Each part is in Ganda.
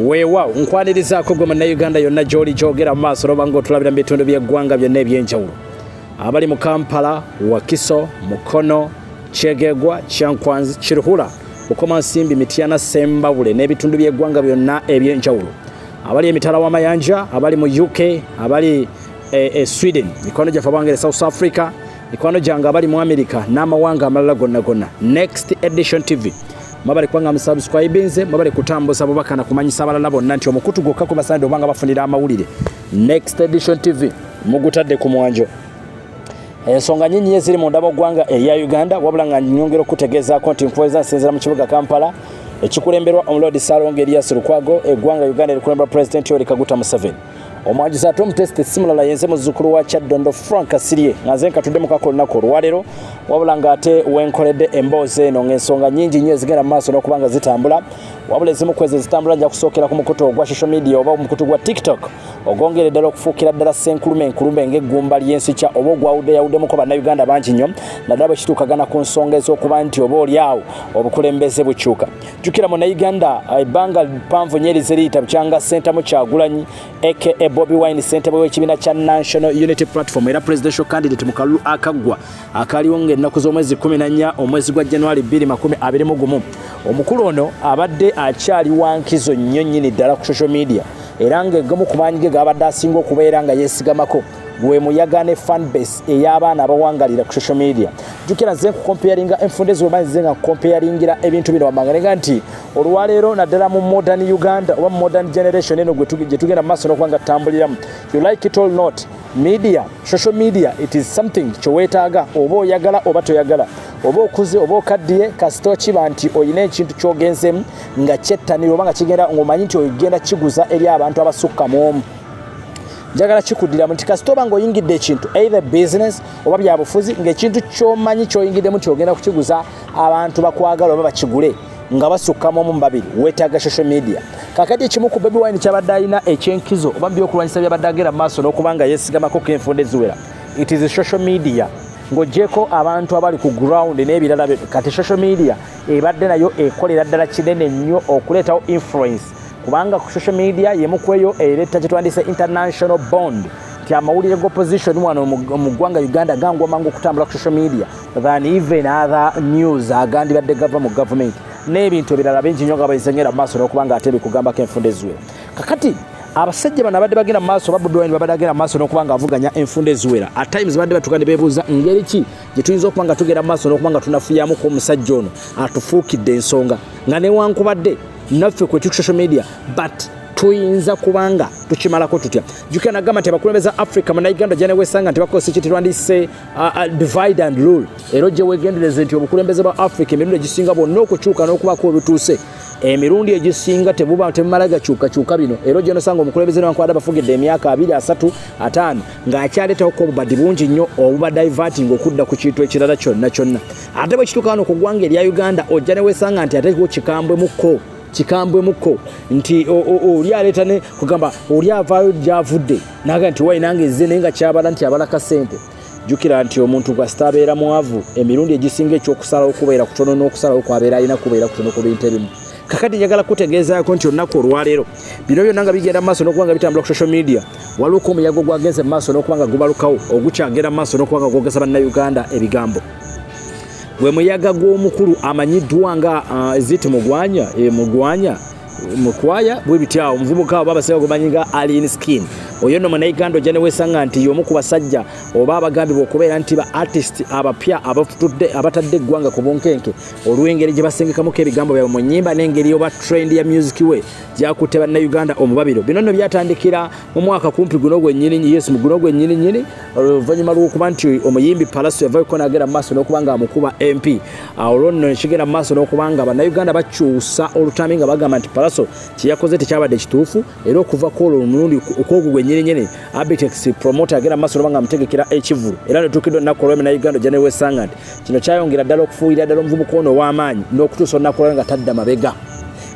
Weewaawo, nkwanirizaako gwe Munnayuganda yonna gy'oli gyogera mu maaso oba ng'otulabira mu bitundu by'eggwanga byonna eby'enjawulo, abali mu Kampala, Wakiso, Mukono, Kyegegwa, Kyankwanzi, Kiruhura, Bukomansimbi, Mityana, Sembabule n'ebitundu by'eggwanga byonna eby'enjawulo, abali emitala w'amayanja, abali mu UK, abali e Sweden, mikwano gyaffe abangere South Africa, mikwano gyange abali mu America n'amawanga amalala gonna gonna. Next Edition TV, mwebale kubanga musubscribinze, mwebale kutambuza bubaka na kumanyisa abalala bonna nti omukutu gwokka ku basaanidde obanga bafunira amawulire, Next Edition TV, mugutadde ku mwanjo. Ensonga nyingi eziri munda mu ggwanga erya Uganda, wabula nga nyongera okutegeezaako nti nkuweza nsinzira mu kibuga Kampala ekikulemberwa Omuloodi Ssalongo Erias Lukwago, eggwanga Uganda erikulemberwa Pulezidenti Yoweri Kaguta Museveni. Omwanjuzi ate omutesite si mulala, yenze muzzukulu wa Kyaddondo, Frank Sirye, nga nze nkatudde mukaka olunaku olwaleero, wabula ng'ate wenkoledde emboozi eno ng'ensonga nyingi nnyo ezigenda mu maaso n'okuba nga zitambula. Wabula ezimu ku ezo ezitambula, nja kusookera ku mukutu ogwa social media oba omukutu gwa TikTok, ogwongera ddala okufuukira ddala ssenkulume enkulume ng'eggumba ly'ensikya, oba ogwawudde yawuddemuko Bannayuganda bangi nnyo, naddala bwe kituukagana ku nsonga ez'okuba nti oba oli awo obukulembeze bukyuka. Jjukira Munnayuganda, ebbanga ppanvu nnyo erize liyita bukyanga Ssentamu Kyagulanyi aka Bobi Wine, ssentebe w'ekibiina kya National Unity Platform era presidential candidate mu kalulu akaggwa akaliwo ng'ennaku z'omwezi 14 omwezi gwa January 2021, omukulu ono abadde akyali wa nkizo nnyo nnyini ddala ku social media, era ng'egamu ku maanyi ge gabadde asinga okubeera nga yeesigamako gwe muyaga ne fanbase ey'abaana abawangalira ku social media. Jjukira nze nkucomparinga enfunda eziwema, nze nga nkucomparingira ebintu bino wammanga nenga nti olwaleero, naddala mu modern Uganda oba mu modern generation eno gye tugenda mu maaso n'okuba nga tutambuliramu, you like it or not, media, social media, it is something kyeweetaaga, oba oyagala oba toyagala, oba okuze oba okaddiye, kasita okiba nti olina ekintu kyogenzemu nga kyettanira oba nga kigenda ng'omanyi nti ogenda kiguza eri abantu abasukka mu omu. Njagala kikuddiramu nti kasita oba ng'oyingidde ekintu, either business oba byabufuzi, ng'ekintu ky'omanyi ky'oyingiddemu nti ogenda kukiguza abantu bakwagala oba bakigule nga basukkamu omu babiri, weetaaga social media. Kakati ekimu ku Bobi Wine kyabadde alina ekyenkizo oba mu byokulwanyisa byabadde agenda mu maaso n'okuba nga yeesigamako k'enfunda eziwera, it is social media. Ng'oggyeko abantu abali ku ground n'ebirala, kati social media ebadde nayo ekolera ddala kinene nnyo okuleetawo influence, kubanga ku social media yemu kweyo ereeta kyetwandise international bond, nti amawulire g'opposition wano mu ggwanga Uganda gangwa mangu okutambula ku social media than even other news agandibadde gava mu government n'ebintu ebirala bingi nnyo nga bayizengera mu maaso n'okuba nga ate bikugambako enfunda eziwera. Kakati abasajja bano abadde bagenda mu maaso, ba Bobi Wine babadde agenda mu maaso n'okuba nga avuganya enfunda eziwera, at times badde batuuka ne beebuuza ngeri ki gye tuyinza okuba nga tugenda mu maaso n'okuba nga tunafuyamuko omusajja ono atufuukidde ensonga, nga newankubadde naffe kwe tuli ku social media, but tuyinza kubanga tukimalako tutya? Jjukira nagamba nti abakulembeze Africa, Munauganda ojja newesanga nti bakozesa ekitulwandise divide and rule. Era ojje wegendereze nti obukulembeze bwa Africa emirundi egisinga bwonna okukyuka n'okubaako webituuse, emirundi egisinga tebuba tebumala gakyukakyuka bino. Era ojja nosanga omukulembeze newankubadde abafugidde emyaka 2, 3, 5, ng'akyaleetawoko obubadi bungi nnyo obuba diverting okudda ku kintu ekirala kyonna kyonna. Ate bwe kituuka wano ku ggwanga erya Uganda, ojja newesanga nti ate kikambwemuko kikambwemuko nti oli aleeta ne kugamba oli avaayo gyavudde naga nti wayi nange nze, naye nga kyabala nti abala kasente. Jjukira nti omuntu kasita abeera mwavu, emirundi egisinga ekyokusalawo kubeera kutono, n'okusalawo kwabeera alina kubeera kutono ku bintu ebimu. Kakati njagala kutegeezaako nti olunaku olwaleero bino byonna nga bigenda mu maaso n'okuba nga bitambula ku social media, waliwo omuyaga ogwagenze mu maaso n'okuba nga gubalukawo, ogukyagenda mu maaso n'okuba nga gwogeza Bannayuganda ebigambo, gwe muyaga gw'omukulu amanyiddwa nga ziti Mugwanya, Mugwanya Mukwaya bwe bityawo, omuvubuka oba abasinga gumanyi nga Alien Skin. Oyo nno Munauganda ojja newesanga nti y'omu ku basajja oba abagambibwa okubeera nti ba artist abapya abafutudde, abatadde eggwanga ku bunkenke olw'engeri gye basengekamuko ebigambo byabwe mu nnyimba n'engeri oba trend ya music we gyakutte Bannayuganda omubabiro. Bino nno byatandikira mu mwaka kumpi guno gwennyini, yes, mu guno gwennyini nnyini, oluvannyuma lw'okuba nti omuyimbi Palaso yavayo n'agenda mu maaso n'okuba nga amukuba MP. Olwo nno nekigenda mu maaso n'okuba nga Bannayuganda bakyusa olutambi nga bagamba nti Palaso kyeyakoze tekyabadde kituufu. Era okuva ku olwo omulundi okwogwo gwennyini nnyini, Abitex promoter agenda mu maaso n'okuba nga amutegekera ekivulu, era netuukidde olunaku olw'e Munnayuganda ojja newesanga nti kino kyayongera ddala okufuuyira ddala omuvubuka ono ow'amaanyi n'okutuusa olunaku olwayo nga tadda mabega.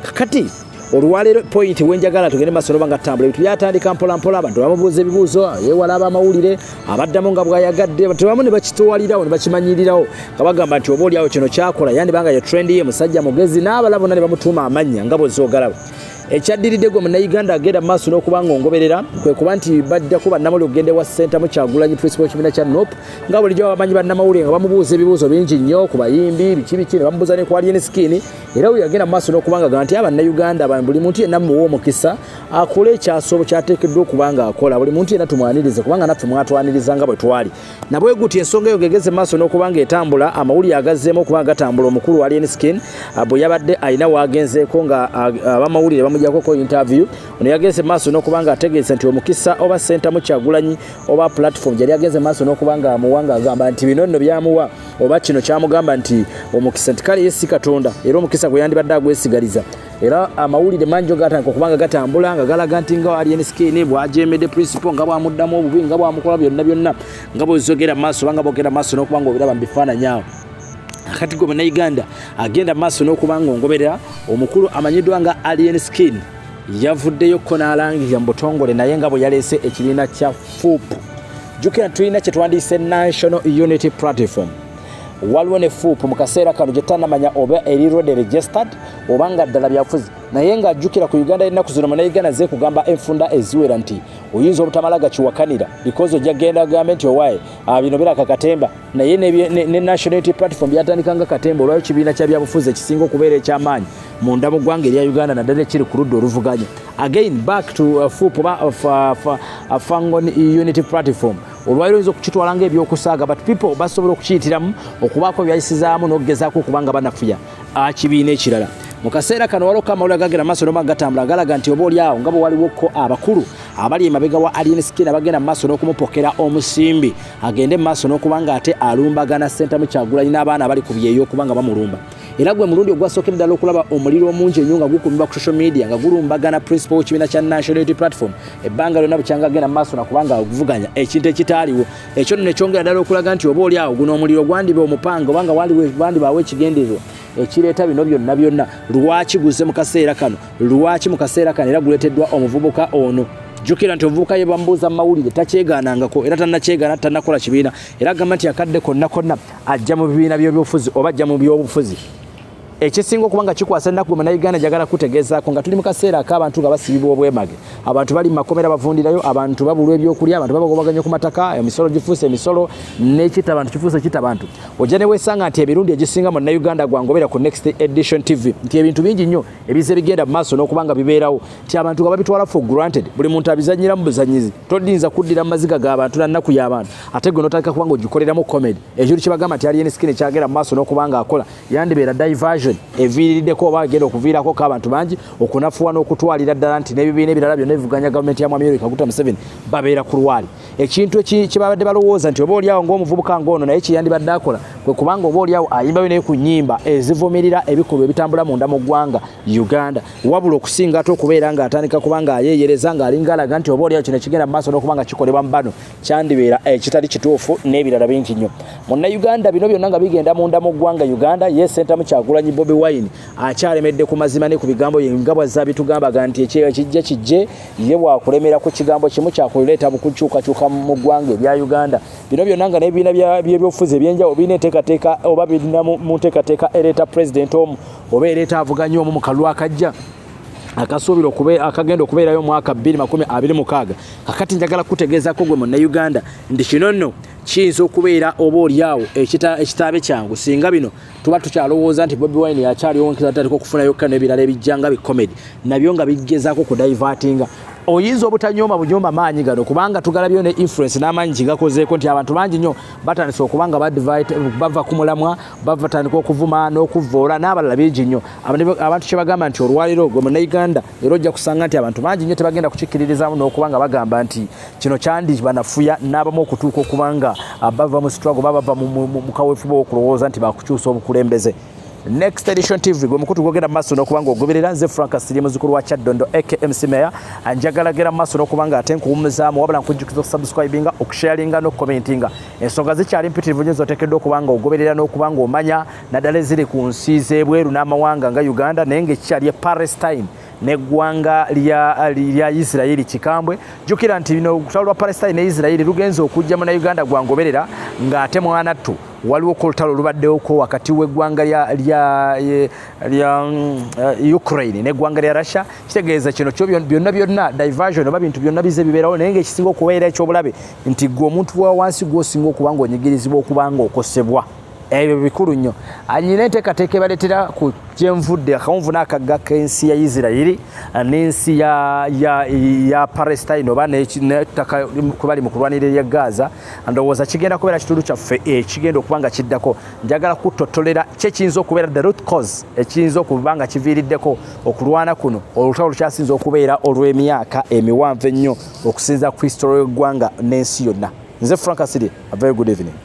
Kakati olwaleero point wenjagala tugende maaso noba nga tutambula, ebintu byatandika mpola mpola, abantu bamubuuza ebibuuzo, yeewala abamawulire, abaddamu nga bw'ayagadde, tebamu ne bakitwalirawo ne bakimanyirirawo nga bagamba nti oba oliawo kino kyakola yandibanga ye trend ye, musajja mugezi, n'abalala bonna ne bamutuuma amannya nga bw'ozoogalaba. Ekyaddiridde gwe Munnayuganda agenda mu maaso n'okuba ng'ongoberera kwe kuba nti baddako bannamawulire okugenda ewa Ssentamu Kyagulanyi, principal w'ekibiina kya NUP, nga bulijjo bamanyi bannamawulire nga bamubuuza ebibuuzo bingi nnyo ku bayimbi, biki biki, ne bamubuuza ne ku Alien Skin. Era we yagenda mu maaso n'okuba nga nti Abannayuganda, buli muntu yenna muwe omukisa akole ekyasobo kyateekeddwa okuba nga akola, buli muntu yenna tumwanirize kubanga naffe mwatwaniriza nga bwe twali nabwe guti. Ensonga eyo gegeze maaso n'okuba nga etambula, amawulire agazzeemu okuba nga gatambula. Omukulu Alien Skin bwe yabadde alina waagenzeeko nga abamawulire bamugyakoko interview, ono yagenze maaso n'okuba nga ategeeza nti omukisa oba Ssentamu Kyagulanyi oba platform gyali agenze maaso n'okuba nga amuwa, nga agamba nti bino nno byamuwa oba kino kyamugamba nti omukisa, nti kale ye si Katonda era omukisa gwe yandibadde agwesigaliza. Era amawulire mangi gatandika okuba nga gatambula nga galaga nti nga Alien Skin bwajemedde principal, nga bwamuddamu obubi, nga bwamukola byonna byonna, nga bwezogera maaso oba nga bwogera maaso n'okuba nga obiraba mu bifaananyi awo. Akati gwe Munnayuganda agenda maaso n'okuba nga ongoberera, omukulu amanyiddwa nga Alien Skin yavuddeyo ko n'alangirira mu butongole naye nga bwe yaleese ekibiina kya FUP. Jjukira tulina kye twandiise National Unity Platform, waliwo ne FUP mu kaseera kano gye tannamanya oba eri ready registered oba nga ddala byabufuzi. Naye ng'ajjukira ku Uganda ennaku zino, Munnayuganda ze kugamba enfunda eziwera nti oyinza obutamala gakiwakanira because ojja genda gambe nti owaaye bino biraka katemba. Naye ne National Unity Platform byatandika nga katemba. Olwayo kibiina kya byabufuzi ekisinga okubeera ekyamaanyi munda mu ggwanga erya Uganda, naddala ekiri ku ludda oluvuganya. Again back to FUP oba Fangon Unity Platform, olwaliro oyinza okukitwala nga ebyokusaaga, but people basobola okukiyitiramu okubaako byayisizaamu n'okugezaako okuba nga banafuya kibiina ekirala. Mu kaseera kano waliwo amawulire agagenda maaso noma gatambula galaga nti oba oli awo nga bwe waliwoko abakulu abali emabega wa Alien Skin abagenda mu maaso n'okumupokera omusimbi agende mu maaso n'okuba nga ate alumbagana Ssentamu Kyagulanyi n'abaana abali ku byeyo okuba nga bamulumba. Era gwe mulundi ogwasookera ddala okulaba omuliro omungi ennyo nga gukumibwa ku social media nga gulumbagana principal w'ekibiina kya National Unity Platform ebbanga lyonna bukyanga agenda mu maaso nakubanga aguvuganya ekintu ekitaaliwo. Ekyo nno nekyongera ddala okulaga nti oba oli awo guno omuliro gwandiba omupanga obanga wandibaawo ekigendererwa ekireeta bino byonna byonna. Lwaki guze mu kaseera kano? Lwaki mu kaseera kano era guleeteddwa omuvubuka ono? Jjukira nti omuvubuka ye bamubuuza mu mawulire takyegaanangako era tannakyegaana, tannakola kibiina, era agamba nti akadde konna konna ajja mu bibiina by'ebyobufuzi oba ajja mu byobufuzi. Ekisinga okuba nga kikwasa ennaku gwe Munnayuganda, njagala kutegeezaako nga tuli mu kaseera ak'abantu nga basibibwa obwemage, abantu bali mu makomera bavundirayo, abantu babulwa ebyokulya, abantu babagobaganya ku mataka, emisolo gifuuse emisolo n'ekitta abantu kifuuse kitta abantu. Ojja ne weesanga nti emirundi egisinga Munnayuganda gwangobera ku Next Edition TV nti ebintu bingi nnyo ebize bigenda mu maaso n'okuba nga bibeerawo nti abantu nga babitwala for granted, buli muntu abizanyira mu buzanyizi. Todinza kuddira mu maziga g'abantu na nnaku y'abantu ate gwe n'otandika kuba nga ogikoleramu comedy. Ekintu kye bagamba nti Alien Skin kyagenda mu maaso n'okuba nga akola yandibeera diversion eviiriddeko oba agenda okuviirako ko abantu bangi okunafuwa n'okutwalira ddala nti n'ebibiina ebirala byonna ebivuganya gavumenti ya Mwami Yoweri Kaguta Museveni babeera ku lwali. Ekintu kye babadde balowooza nti oba oliawo ng'omuvubuka ng'ono naye kyeyandibadde akola kwe kubanga oba oliawo ayimbayo naye ku nnyimba ezivumirira ebikolwa ebitambula munda mu ggwanga Uganda, wabula okusinga ate okubeera ng'atandika kuba ng'ayeeyereza ng'alinga alaga nti oba oliawo kino kigenda mu maaso n'okuba nga kikolebwa mu bano kyandibeera ekitali kituufu n'ebirala bingi nnyo. Munnayuganda, bino byonna nga bigenda munda mu ggwanga Uganda, ye Ssentamu Kyagulanyi Bobi Wine akyalemedde ku mazima ne ku bigambo bye nga bwazza bitugambaga nti ekijja kijje, ye bwakulemera ku kigambo kimu kyakuleeta bukukyukakyuka mu ggwanga erya Uganda. Bino byonna nga n'ebibiina by'ebyobufuzi ebyenjawulo birina enteekateeka oba birina mu nteekateeka ereeta pulezidenti omu oba ereeta avuganya omu mu kalulu akajja akasuubira akagenda okubeerayo omwaka 2026. Kakati njagala kutegeezako gwe Munnayuganda nti kino nno kiyinza okubeera oba oliawo ekitaabe kyangu singa bino tuba tukyalowooza nti Bobi Wine akyaliwo atandika okufunayo kka n'ebirala ebijja nga bicomedy nabyo nga bigezaako kudivertinga. Oyinza obutanyooma bunyooma maanyi gano kubanga tugalabyeyo ne influence n'amaanyi kigakozeeko nti abantu bangi nnyo batandise okuba nga bava ku mulamwa, batandika okuvuma n'okuvvoola n'abalala bingi nnyo. Abantu kye bagamba nti olwaliro gwe Munnayuganda era ojja kusanga nti abantu bangi nnyo tebagenda kukikkiririzaamu n'okuba nga bagamba nti kino kyandi banafuya n'abamu okutuuka okuba nga bava mu struggle, baba bava mu kaweefube w'okulowooza nti bakukyusa obukulembeze. Next Edition TV gwe mukutu gwogenda maaso n'okuba nga ogoberera. Nze Frank Siri, muzukulu wa Kyaddondo akmc Mayor. Njagala gera maaso n'okuba nga ate nkuwummuzaamu, wabula nkujjukiza okusubscribinga, okusharinga n'okucommentinga. Ensonga zikyali mpitirivu nnyo zoteekeddwa okuba nga ogoberera n'okuba nga omanya, naddala eziri ku nsi z'ebweru n'amawanga nga Uganda, naye ng'ekikyali e Palestine n'eggwanga lya Isirayiri kikambwe. Jjukira nti bino olutalo lwa Palestine ne Isirayiri lugenza okujja Munnayuganda gwangoberera ng'ate mwanattu. Waliwo ko olutalo olubaddewoko wakati w'eggwanga lya Ukraine n'eggwanga lya Russia. Kitegeeza kino kyo byonna byonna diversion oba bintu byonna bize bibeerawo, naye ngaekisinga okubeera ekyobulabe nti gwe omuntu wa wansi gw'osinga okuba nga onyigirizibwa, okuba nga okosebwa. Ebyo bikulu nnyo. Anyina enteekateeka ebaleetera ku gyenvudde, akawunvu n'akagga k'ensi ya Isirayiri n'ensi ya Palestine oba n'ettaka kwe bali mu kulwanirira erya Gaza. Ndowooza kigenda kubeera kitundu kyaffe ekigenda okuba nga kiddako. Njagala kutottolera ki ekiyinza okubeera the root cause ekiyinza okuba nga kiviiriddeko okulwana kuno, olutalo lukyasinza okubeera olw'emyaka emiwanvu ennyo okusinza ku history y'eggwanga n'ensi yonna. Nze Frank Asiri, a very good evening.